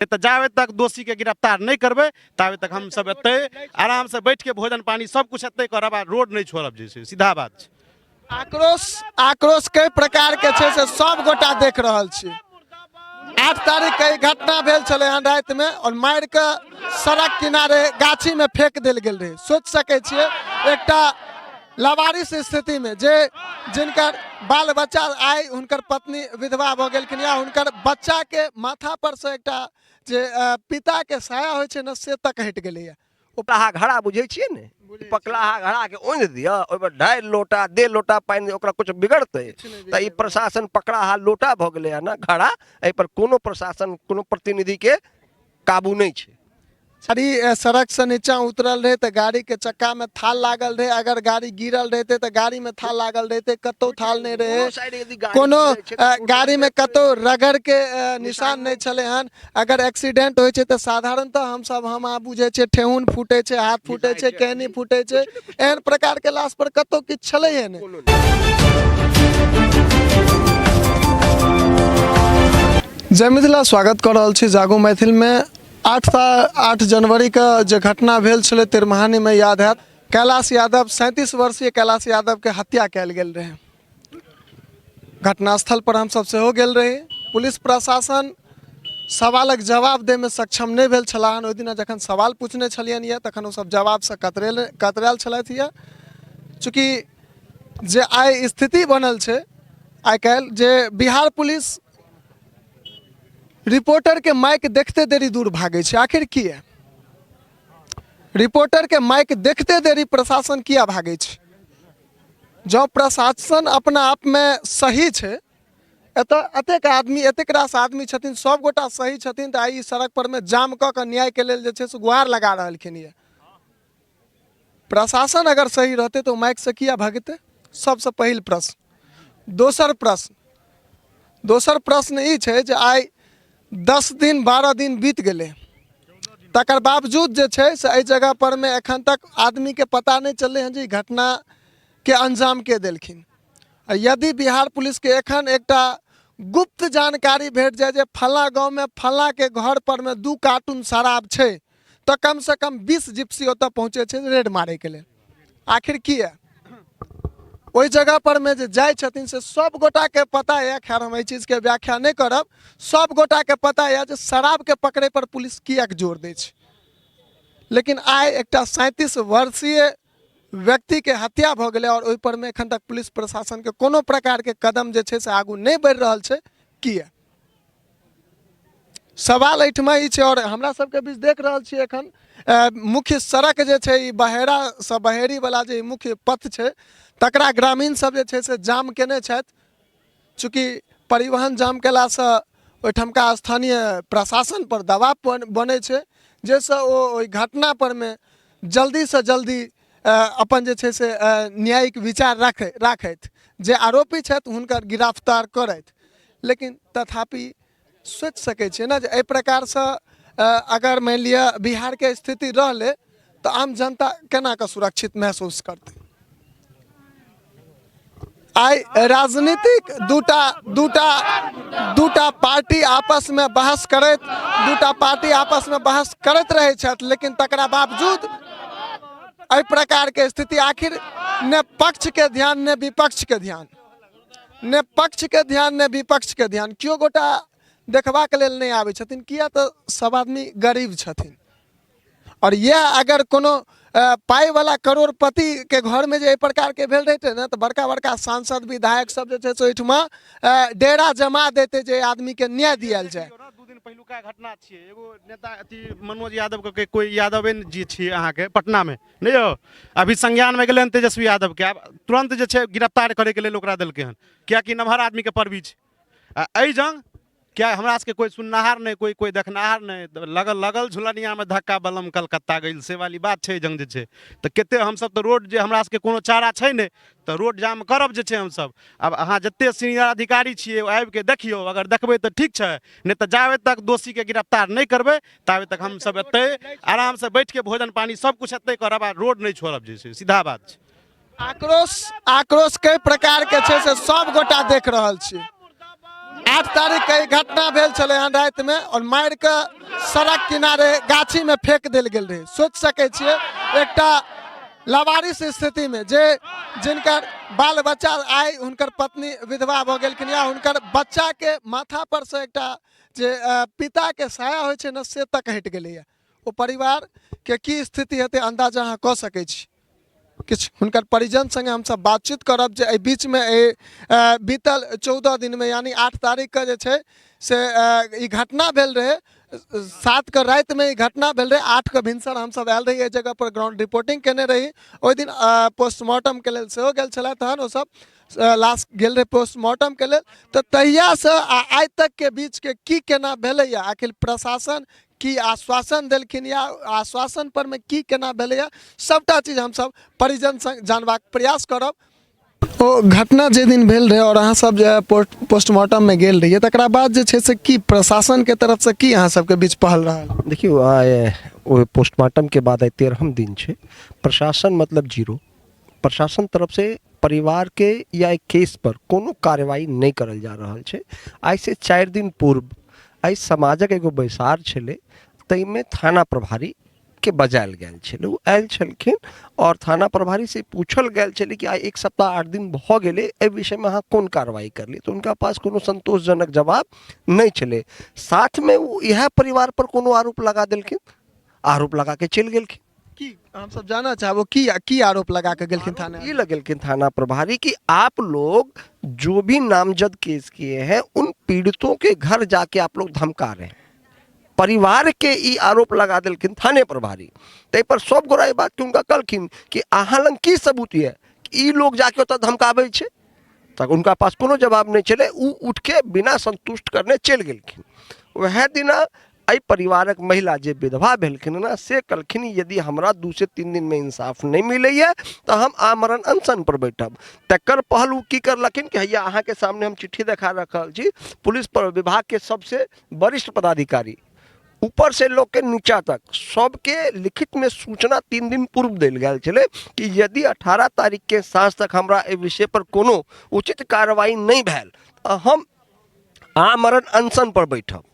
तऽ जाबे तक दोषीके गिरफ्तार नहि करबै ताबे तक हमसब एतै आरामसँ बैठके भोजन पानी सब कुछ एतै करब आ रोड नहि छोड़ब जे छै, सीधा बात छै। आक्रोश आक्रोश कई प्रकार के छै से सब गोटा देख रहल छी। 8 तारीख के ई घटना भेल छलै हन राति में और मारि के सड़क किनारे गाछी में फेंक देल गेल रहे। सोच सकै छियै एकटा लावारिस स्थिति में जे जिनकर बाल बच्चा आइ हुनकर पत्नी विधवा भऽ गेलखिन या हुनकर बच्चा के माथा पर से एकटा जे पिता के साया होइ छै ने से तक हटि गेलैया। पकलाहा घड़ा बुझै छियै ने, पकलाहा घड़ा के ओंधि दिअ, ओहिमे 2.5 लोटा 1.5 लोटा पानि, ओकरा किछु बिगड़तै? तऽ ई प्रशासन पकड़ाहा लोटा भऽ गेलै हँ ने घड़ा, एहिपर कोनो प्रशासन कोनो प्रतिनिधिके काबू नहि छै। गाड़ी सड़क से नीचा उतरल रहे तऽ गाड़ी के चक्का में थाल लागल रहे, अगर गाड़ी गिरल रहते तऽ गाड़ी में थाल लागल रहते, कतौ थाल नहीं रहे, कोनो साइड यदि गाड़ी कोनो, गिरै छै तऽ गाड़ी में कतौ रगड़ के निशान नहीं छलै हन। अगर एक्सीडेंट होइ छै तऽ साधारणतः हमसब हम अहाँ बुझै छियै ठेहुन फूटै छै, हाथ फूटै छै, केहनी फूटै छै, एहन प्रकार के लाश पर कतौ किछु छलैहे नहि। जय मिथिला, स्वागत कऽ रहल छी जागो मैथिल में। 8 जनवरी के जे घटना भेल छलै तिरमहानी में, याद हैत, कैलाश यादव 37 वर्षीय कैलाश यादव के हत्या कयल गेल रहै। घटनास्थल पर हमसब सेहो गेल रही। पुलिस प्रशासन सवालक जवाब दै में सक्षम नहि भेल छलाह हन। ओहि दिना जखन सवाल पूछने छलियनि यऽ तखन ओ सब जवाबसँ कतरायल छलथि यऽ। चूँकि जे आइ स्थिति बनल छै आइ काल्हि जे बिहार पुलिस रिपोर्टरके माइक देखते देरी दूर भागै छै, आखिर किया? रिपोर्टरके माइक देखते देरी प्रशासन किया भागै छै? जँ प्रशासन अपना आपमे सही छै, एतऽ एतेक आदमी, एतेक रास आदमी छथिन, सब गोटा सही छथिन, तऽ आइ ई सड़क परमे जाम कऽ कऽ न्यायके लेल जे छै से गुहार लगा रहलखिन यऽ। प्रशासन अगर सही रहतै तऽ ओ माइकसँ किया भगतै? सबसँ पहिल प्रश्न। दोसर प्रश्न ई छै जे आइ 10 दिन 12 दिन बीत गेलै, तकर बावजूद जे छै से एहि जगह पर मे एखन तक आदमीके पता नहि चललै हँ जे ई घटनाके अंजाम के देलखिन। आ यदि बिहार पुलिसके एखन एकटा गुप्त जानकारी भेट जाय जे फलाँ गाँवमे फलाँके घर पर मे 2 कार्टून शराब छै, तऽ कम से कम 20 जिप्सी ओतऽ पहुँचै छै रेड मारैके लेल। आखिर किया? ओहि जगह पर मे जे जाइ छथिन से सब गोटाके पता यऽ, खैर हम एहि चीजके व्याख्या नहि करब, सब गोटाके पता यऽ जे शराबके पकड़ै पर पुलिस किएक जोर दै छै। लेकिन आइ एकटा 37 वर्षीय व्यक्तिके हत्या भऽ गेलै आओर ओहि पर मे एखन तक पुलिस प्रशासनके कोनो प्रकारके कदम जे छै से आगू नहि बढ़ि रहल छै, किया? सवाल एहिठमा ई छै। और हमरा सबके बीच देख रहल छियै एखन मुख्य सड़क जे छै ई बहेरासँ बहेरीवला जे मुख्य पथ छै तकरा ग्रामीण सब जे छै से जाम केने छथि। चूँकि परिवहन जाम केलासँ ओहिठमका स्थानीय प्रशासन पर दबाव बनै छै, जाहिसँ ओ ओहि घटना परमे जल्दीसँ जल्दी अपन जे छै से न्यायिक विचार राखथि, जे आरोपी छथि हुनकर गिरफ्तार करथि। लेकिन तथापि सोचि सकै छियै ने जे एहि प्रकारसँ अगर मानि लिअ बिहारके स्थिति रहलै तऽ आम जनता केना कऽ सुरक्षित महसूस करतै? आइ राजनीतिक दूटा दूटा दूटा पार्टी आपसमे बहस करैत, दूटा पार्टी आपसमे बहस करैत रहै छथि, लेकिन तकरा बावजूद एहि प्रकारके स्थिति, आखिर ने पक्षके ध्यान ने विपक्षके ध्यान, ने पक्षके ध्यान ने विपक्षके ध्यान, केओ गोटा देखबाक लेल नहि आबै छथिन। किया तऽ सब आदमी गरीब छथिन। और इएह अगर कोनो पाइवला करोड़पतिके घरमे जे एहि प्रकारके भेल रहितै ने तऽ बड़का बड़का सांसद विधायक सब जे छै से ओहिठमा डेरा जमा देतै जे आदमीके न्याय दियाल जाय। 2 दिन पहिलुका घटना छियै, एगो नेता अथी मनोज यादव के कोई यादवे जी छियै अहाँके पटनामे नहि यौ, अभी संज्ञानमे गेलै हन तेजस्वी यादवके, आब तुरन्त जे छै गिरफ्तार करैके लेल ओकरा देलकै हन, किएकि नमहर आदमीके परवी छै। आ एहि जंग क्या हमरा सबके कोई सुननाहार नहि, कोई देखनाहार नहि, लगल लगल झुलनियामे धक्का बलम कलकत्ता गेल से वाली बात छै। एहि जंग जे छै तऽ कते हमसब तऽ रोड जे हमरा सबके कोनो चारा छै नहि तऽ रोड जाम करब जे छै हमसब। आब अहाँ जते सीनियर अधिकारी छियै आबिके देखियौ, अगर देखबै तऽ ठीक छै, नहि तऽ जाबे तक दोषीके गिरफ्तार नहि करबै ताबे तक हमसब एतै आरामसँ बैठके भोजन पानी सब कुछ एतै करब आ रोड नहि छोड़ब जे छै, सीधा बात छै। आक्रोश आक्रोश कई प्रकार के छै से सब गोटा देख रहल छी। 8 तारीख के ई घटना भेल छलै हन रातिमे आओर मारि कऽ सड़क किनारे गाछीमे फेंक देल गेल रहै। सोचि सकै छियै एकटा लावारिस स्थितिमे जे जिनकर बाल बच्चा आइ हुनकर पत्नी विधवा भऽ गेलखिन या हुनकर बच्चाके माथा पर से एकटा जे पिताके साया होइ छै ने से तक हटि गेलैए। ओ परिवारके की स्थिति हेतै अन्दाजा अहाँ कऽ सकै छी। किछु हुनकर परिजन सङ्गे हमसब बातचीत करब जे एहि बीचमे एहि बीतल 14 दिनमे यानी 8 तारीखके जे छै से ई घटना भेल रहै, 7 के रातिमे ई घटना भेल रहै, 8 के भिनसर हमसब आयल रही एहि जगहपर ग्राउंड रिपोर्टिंग केने रही। ओहि दिन पोस्टमार्टमके लेल सेहो गेल छलथि हन, ओसब लाश गेल रहै पोस्टमार्टमके लेल। तऽ तहियासँ आ आइ तकके बीचके की केना भेलैए, आखिर प्रशासन की आश्वासन देलखिन या आश्वासन पर में की केना भेलैए, सबटा चीज हमसब परिजन संग जानबाक प्रयास करब। ओ घटना जे दिन भेल रहै और अहाँ सब जे पोस्टमार्टम में गेल रहियै, तकरा बाद जे छै से की प्रशासन के तरफ से की अहाँ सबके बीच पहल रहल? देखियौ, आइ ओहि पोस्टमार्टम के बाद आइ 13म दिन छै। प्रशासन मतलब जीरो। प्रशासन तरफ से परिवार के या एहि केस पर कोनो कार्रवाई नहि करल जा रहल छै। आइ से 4 दिन पूर्व एहि समाजक एगो बैसार छलै, ताहिमे थाना प्रभारी के बजायल गेल छलै। ओ आयल छलखिन आओर थाना प्रभारी से पूछल गेल छलै कि आइ 1 सप्ताह 8 दिन भऽ गेलै, एहि विषयमे अहाँ कोन कार्रवाई करलियै? तऽ हुनका पास कोनो संतोषजनक जवाब नहि छलै। साथमे ओ इएह परिवार पर कोनो आरोप लगा देलखिन, आरोप लगा के चलि गेलखिन। की हमसब जानऽ चाहबो की की आरोप लगा के गेलखिन थाना? ई लगेलखिन थाना प्रभारी कि आप लोग जो भी नामजद केस किए हैं उन पीड़ितों के घर जाके आप लोग धमका रहे हैं। परिवार के ई आरोप लगा देलखिन थाने प्रभारी। ताहि पर सब गोरा ई बात के हुनका कहलखिन कि अहाँ लग की सबूत यऽ कि ई लोग जाके ओतऽ धमकाबै छै? तऽ हुनका पास कोनो जवाब नहि छलै। ओ उठि के बिना संतुष्ट करने चलि गेलखिन। वएह दिना एहि परिवारक महिला जे विधवा भेलखिन ने से कहलखिन यदि हमरा 2 से 3 दिनमे इंसाफ नहि मिलैए तऽ हम आमरण अनशन पर बैठब। तकर पहल ओ की करलखिन कि हैया अहाँके सामने हम चिट्ठी देखा रखल छी, पुलिस पर विभागके सबसे वरिष्ठ पदाधिकारी ऊपर से लोग के नीचा तक सबके लिखित में सूचना 3 दिन पूर्व देल गेल छलै कि यदि 18 तारीख के साँझ तक हमरा एहि विषय पर कोनो उचित कार्रवाई नहि भेल तऽ हम आमरण अनशन पर बैठब।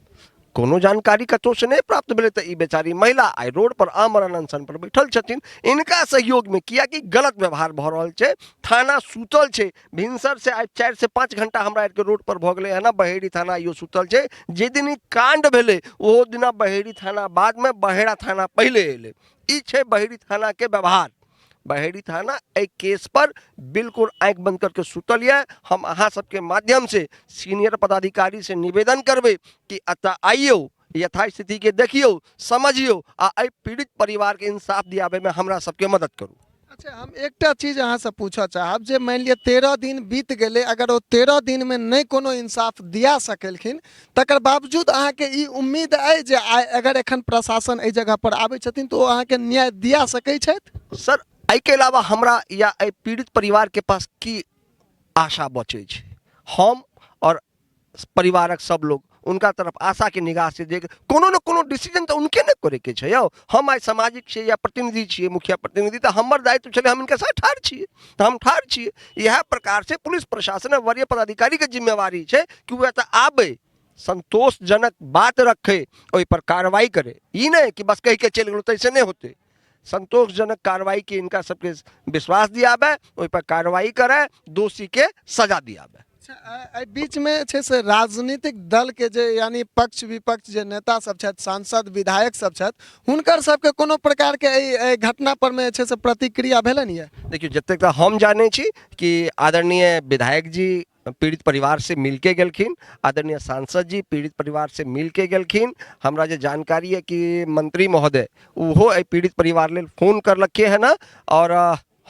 कोनो जानकारी कतहु से नहि प्राप्त भेलै तऽ ई बेचारी महिला आइ रोड पर आमरण अनशन पर बैठल छथिन इनका सहयोग में, कियाकि गलत व्यवहार भऽ रहल छै। थाना सुतल छै, भिनसर से आइ 4 से 5 घंटा हमरा आरके रोड पर भऽ गेलै हन। बहेड़ी थाना आइयो सुतल छै। जे दिन ई कांड भेलै ओहो दिना बहेड़ी थाना बादमे, बहेड़ा थाना पहिले एलै। ई छै बहेड़ी थानाके व्यवहार। बहेड़ी थाना एहि केस पर बिल्कुल आँखि बंद करके सुतल यऽ। हम अहाँ सबके माध्यम से सीनियर पदाधिकारी से निवेदन करबै कि एतऽ आइयौ, यथास्थिति के देखियौ, समझियौ आ एहि पीड़ित परिवार के इंसाफ दियाबैमे हमरा सबके मदद करू। अच्छा, हम एकटा चीज अहाँसँ पूछऽ चाहब जे मानि लिअ 13 दिन बीत गेलै, अगर ओ 13 दिनमे नहि कोनो इंसाफ दिया सकेलखिन तकर बावजूद अहाँके ई उम्मीद अइ जे आइ अगर एखन प्रशासन एहि जगह पर आबै छथिन तऽ ओ अहाँके न्याय दिया सकै छथि? सर, एहिके अलावा हमरा या एहि पीड़ित परिवारके पास की आशा बचै छै? हम आओर परिवारक सब लोग उनका तरफ आशा के निगाह से देख कोनो न कोनो डिसीजन तऽ उनके ने करे के छै यौ। हम आइ सामाजिक छियै या प्रतिनिधि छियै, मुखिया प्रतिनिधि, तऽ हमर दायित्व छलै, हम इनका साथ ठाढ़ छियै तऽ हम ठाढ़ छियै। इएह प्रकार से पुलिस प्रशासन आ वरीय पदाधिकारी के जिम्मेवारी छै कि ओ एतऽ आबै, संतोषजनक बात रखे, ओहि पर कार्रवाई करे। ई नहि कि बस कहि के चलि गेलहुँ, तैसे नहि होतै। संतोषजनक कार्रवाई के इनका सबके विश्वास दियाबै, ओहि पर कार्रवाई करे, दोषी के सजा दियाबै। अच्छा, एहि बीचमे छै से राजनीतिक दलके जे यानी पक्ष विपक्ष जे नेता सब छथि, सांसद विधायक सब छथि, हुनकर सबके कोनो प्रकारके एहि घटना पर मे छै से प्रतिक्रिया भेलनि यऽ? देखियौ, जतेक तऽ हम जानै छी कि आदरणीय विधायक जी पीड़ित परिवार से मिलके गेलखिन, आदरणीय सांसद जी पीड़ित परिवार से मिलके गेलखिन। हमरा जे जानकारी है कि मंत्री महोदय ओहो एहि पीड़ित परिवार लेल फोन करलकै हँ ने। और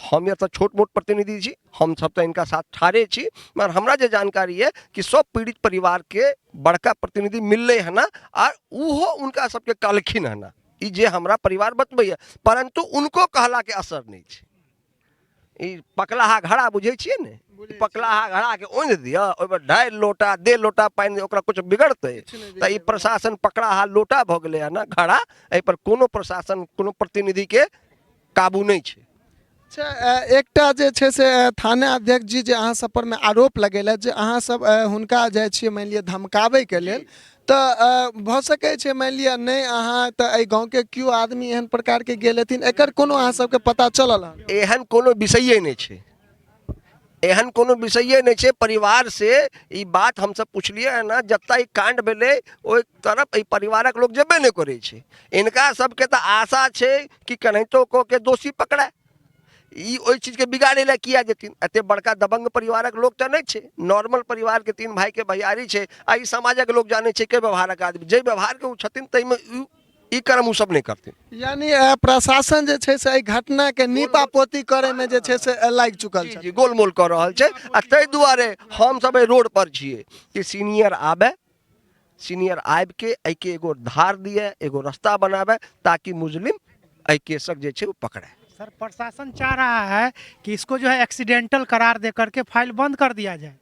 हम एतऽ छोट मोट प्रतिनिधि छी, हम सब तऽ इनका साथ ठाढ़े छी, मगर हमरा जे जानकारी है कि सब पीड़ित परिवार के बड़का प्रतिनिधि मिललै हँ ने आर ओहो उनका सबके कहलखिन हँ ने, ई जे हमरा परिवार बतबैया, परंतु उनको कहला के असर नहि छै। ई पकलाहा घड़ा बुझै छियै ने, पकलाहा घड़ा के ओंधि दिअ, ओहिमे ढारि लोटा 1.5 लोटा पानि, ओकरा कुछ बिगड़तै? तऽ ई प्रशासन पकड़ाहा लोटा भऽ गेलै हँ ने, घड़ा। एहि पर कोनो प्रशासन कोनो प्रतिनिधि के काबू नहि छै। अच्छा, एकटा जे छै से थाना अध्यक्ष जी जे अहाँ सब पर में आरोप लगेलथि जे अहाँ सब हुनका जाइ छियै मानि लिअ धमकाबैके लेल, तऽ भऽ सकै छै मानि लिअ नहि अहाँ तऽ एहि गाँवके केओ आदमी एहन प्रकारके गेल हेथिन, एकर कोनो अहाँ सबके पता चलल हन? एहन कोनो विषये नहि छै, एहन कोनो विषये नहि छै। परिवार से ई बात हमसब पुछलियै हन, जतऽ ई काण्ड भेलै ओहि तरफ एहि परिवारक लोक जेबे नहि करै छै। इनका सबके तऽ आशा छै कि केनाहितो कऽ के दोषी पकड़ाय, ई ओहि चीजके बिगाड़ै लए किया जेथिन? एते बड़का दबंग परिवारक लोक तऽ नहि छै, नॉर्मल परिवारके 3 भाइके भैयारी छै। आ ई समाजक लोक जानै छै के व्यवहारक आदमी, जाहि व्यवहारके ओ छथिन ताहिमे ई कर्म ओ सब नहि करथिन। यानी प्रशासन जे छै से एहि घटनाके नीपा पोती करैमे जे छै से लागि चुकल छै, जी गोलमोल कऽ रहल छै। आ ताहि दुआरे हमसब एहि रोड पर छियै कि सीनियर आबे, सीनियर आबिके एहिके एगो धार दिए, एगो रास्ता बनाबे, ताकि मुजरिम एहि केसक जे छै ओ पकड़े। सर, प्रशासन चाह रहा है कि इसको जो है एक्सीडेंटल करार दे करके फाइल बंद कर दिया जाए।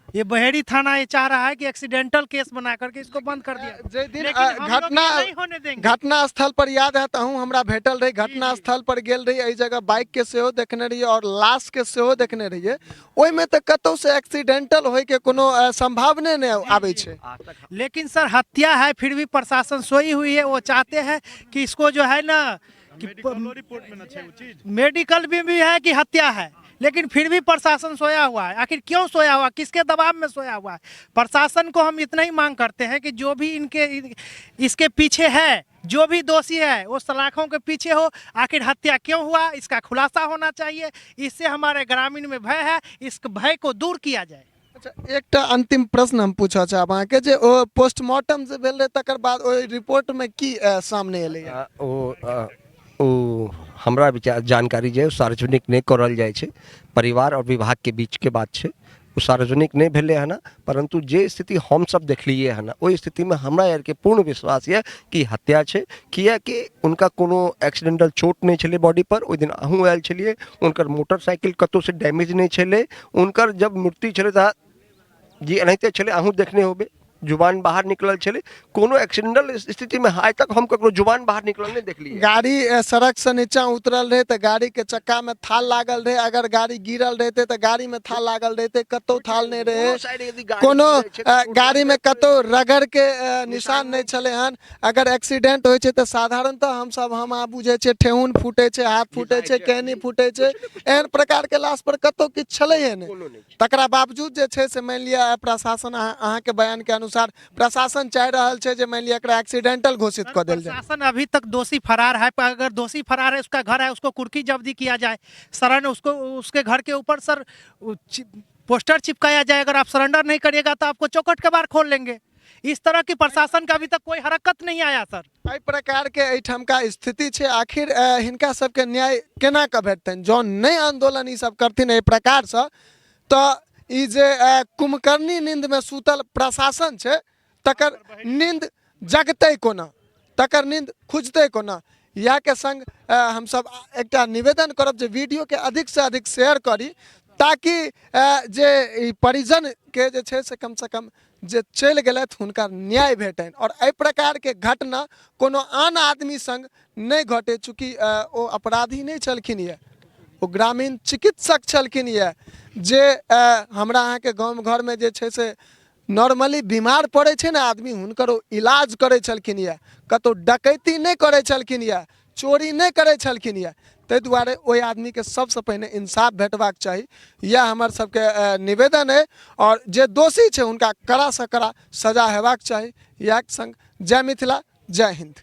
ये बहेड़ी थाना ये चाह रहा है कि एक्सीडेंटल केस बना करके इसको बंद कर दिया। जे दिन लेकिन हम लोग घटना ये नहीं होने देंगे। घटना स्थल पर याद है तहूँ हमरा भेटल रही, घटना स्थल पर गेल रही, एहि जगह बाइक के सेहो देखने रहियै और लाश के सेहो देखने रहियै। ओहिमे तऽ कतौ से एक्सीडेंटल होय के कोनो संभावने नहि आबै छै। लेकिन सर हत्या है, फिर भी प्रशासन सोई हुई है। वो चाहते हैं कि इसको जो है ना कि मेडिकलो रिपोर्ट में न छै ओ चीज, मेडिकल में भी है कि हत्या है, लेकिन फिर भी प्रशासन सोया हुआ है। आखिर क्यों सोया हुआ, किसके दबाव में सोया हुआ है? प्रशासन को हम इतना ही मांग करते हैं कि जो भी इनके इसके पीछे है, जो भी दोषी है वो सलाखों के पीछे हो। आखिर हत्या क्यों हुआ, इसका खुलासा होना चाहिए। इससे हमारे ग्रामीण में भय है, इस भय को दूर किया जाए। अच्छा, एकटा अंतिम प्रश्न हम पूछऽ चाहब अहाँके जे ओ पोस्टमार्टम जे भेल रहै तकर बाद ओहि रिपोर्टमे की सामने एलै? ओ हमरा विचार जानकारी जे सार्वजनिक नहि करल जाइ छै, परिवार आओर विभागके बीचके बात छै, ओ सार्वजनिक नहि भेलै हन। परन्तु जे स्थिति हमसब देखलियै हन ओहि स्थितिमे हमरा आरके पूर्ण विश्वास यऽ कि हत्या छै, किएकि हुनका कोनो एक्सीडेंटल चोट नहि छलै बॉडी पर। ओहि दिन अहूँ आयल छलियै, हुनकर मोटरसाइकिल कतहुसँ डैमेज नहि छलै। हुनकर जब मृत्यु छलै तऽ जी एनाहिते छलै, अहूँ देखने होबै, जुबान बाहर निकलल छलै। कोनो एक्सीडेंटल स्थितिमे आइ तक हम ककरो जुबान बाहर निकलल नहि देखलियै। गाड़ी सड़कसँ नीचा उतरल रहै तऽ गाड़ीके चक्कामे थाल लागल रहै, अगर गाड़ी गिरल रहितै तऽ गाड़ीमे थाल लागल रहितै, कतहु थाल नहि रहै, कोनो साइड यदि गाड़ी कोनो गिरै छै तऽ गाड़ीमे कतहु रगड़के निशान नहि छलै हन। अगर एक्सीडेंट होइ छै तऽ साधारणतः हमसब हम अहाँ बुझै छियै ठेहुन फूटै छै, हाथ फूटै छै, केहनी फूटै छै, एहन प्रकारके लाश पर कतहु किछु छलैहे नहि। कोनो नहि। तकरा बावजूद जे छै से मानि लिअ प्रशासन अहाँके बयानके अनुसार प्रशासन चाहि रहल छै जे मानि लिअ एकरा एक्सीडेंटल घोषित कऽ देल जाय। प्रशासन अभी तक दोषी फरार है, पर अगर दोषी फरार है, उसका घर है, उसको कुर्की जब्ती किया जाए, शरण उसको उसके घर के ऊपर सर पोस्टर चिपकाया जाए, अगर आप सरेंडर नहीं करिएगा तो आपको चौखट के बाहर खोल लेंगे। इस तरह की प्रशासन का अभी तक कोई हरकत नहीं आया सर। एहि प्रकारके एहिठामका स्थिति छै। आखिर हिनका सबके न्याय केना कऽ भेटतनि? जँ नहि आंदोलन ई सब करथिन एहि प्रकारसँ तऽ ई जे कुंभकर्णी नींदमे सुतल प्रशासन छै तकर नींद जगतै कोना, तकर नींद खुजतै कोना? इएहके संग हमसब एकटा निवेदन करब जे वीडियोके अधिकसँ अधिक शेयर करी ताकि जे ई परिजनके जे छै से कमसँ कम जे चलि गेलथि हुनका न्याय भेटनि आओर एहि प्रकारके घटना कोनो आन आदमी संग नहि घटे। चूँकि ओ अपराधी नहि छलखिन यऽ, ओ ग्रामीण चिकित्सक छलखिन यऽ जे हमरा अहाँके गाम घरमे जे छै से नॉर्मली बीमार पड़ै छै ने आदमी, हुनकर ओ इलाज करै छलखिन यऽ, कतहु डकैती नहि करै छलखिन यऽ, चोरी नहि करै छलखिन यऽ। ताहि दुआरे ओहि आदमीके सबसँ पहिने इंसाफ भेटबाक चाही, इएह हमर सबके निवेदन अइ। आओर जे दोषी छै हुनका कड़ासँ कड़ा सजा हेबाक चाही। इएह संग जय मिथिला, जय हिन्द।